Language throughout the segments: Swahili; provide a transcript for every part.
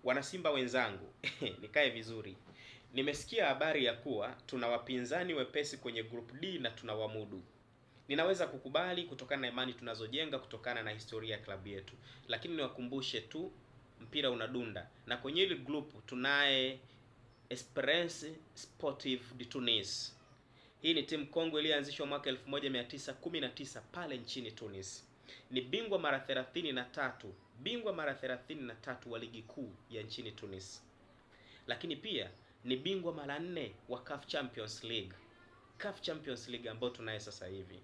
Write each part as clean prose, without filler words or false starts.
Wanasimba wenzangu, nikae vizuri. Nimesikia habari ya kuwa tuna wapinzani wepesi kwenye group D na tunawamudu. Ninaweza kukubali kutokana na imani tunazojenga kutokana na historia ya klabu yetu, lakini niwakumbushe tu, mpira unadunda, na kwenye hili group tunaye Esperance Sportive de Tunis. Hii ni timu kongwe iliyoanzishwa mwaka 1919 pale nchini Tunis. Ni bingwa mara 33, bingwa mara 33 wa ligi kuu ya nchini Tunis. Lakini pia ni bingwa mara 4 wa CAF Champions League. CAF Champions League ambayo tunaye sasa hivi.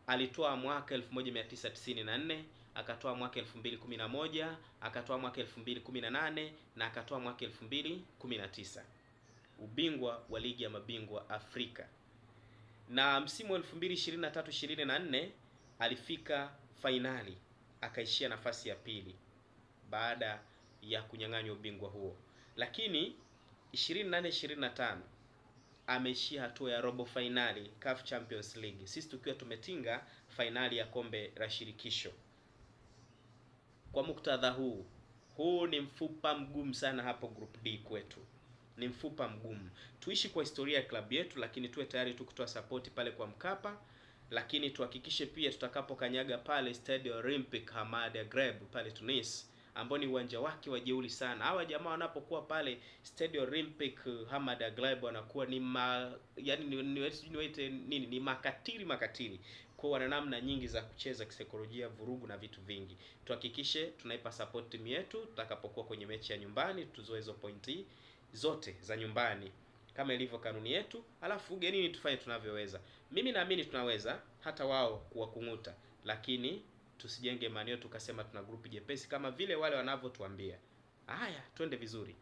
Alitoa mwaka 1994, akatoa mwaka 2011, akatoa mwaka 2018 na akatoa mwaka 2019. Ubingwa wa ligi ya mabingwa Afrika. Na msimu 2023-24 alifika fainali, akaishia nafasi ya pili baada ya kunyang'anywa ubingwa huo. Lakini 24-25 ameishia hatua ya robo fainali CAF Champions League, sisi tukiwa tumetinga fainali ya kombe la shirikisho. Kwa muktadha huu, huu ni mfupa mgumu sana hapo group D kwetu. Ni mfupa mgumu. Tuishi kwa historia ya klabu yetu, lakini tuwe tayari tu kutoa support pale kwa Mkapa, lakini tuhakikishe pia tutakapokanyaga pale Stade Olympic Hamad Agreb pale Tunis, ambao ni uwanja wake wa jeuri sana. Hawa jamaa wanapokuwa pale Stade Olympic Hamad Agreb wanakuwa ni yani niwaite nini, ni makatili makatili. Kwa wana namna nyingi za kucheza kisaikolojia, vurugu na vitu vingi. Tuhakikishe tunaipa support timu yetu tutakapokuwa kwenye mechi ya nyumbani, tuzoe hizo pointi zote za nyumbani kama ilivyo kanuni yetu, alafu ugenini tufanye tunavyoweza. Mimi naamini tunaweza hata wao kuwakunguta, lakini tusijenge imani yetu tukasema tuna grupu jepesi kama vile wale wanavyotuambia. Haya, twende vizuri.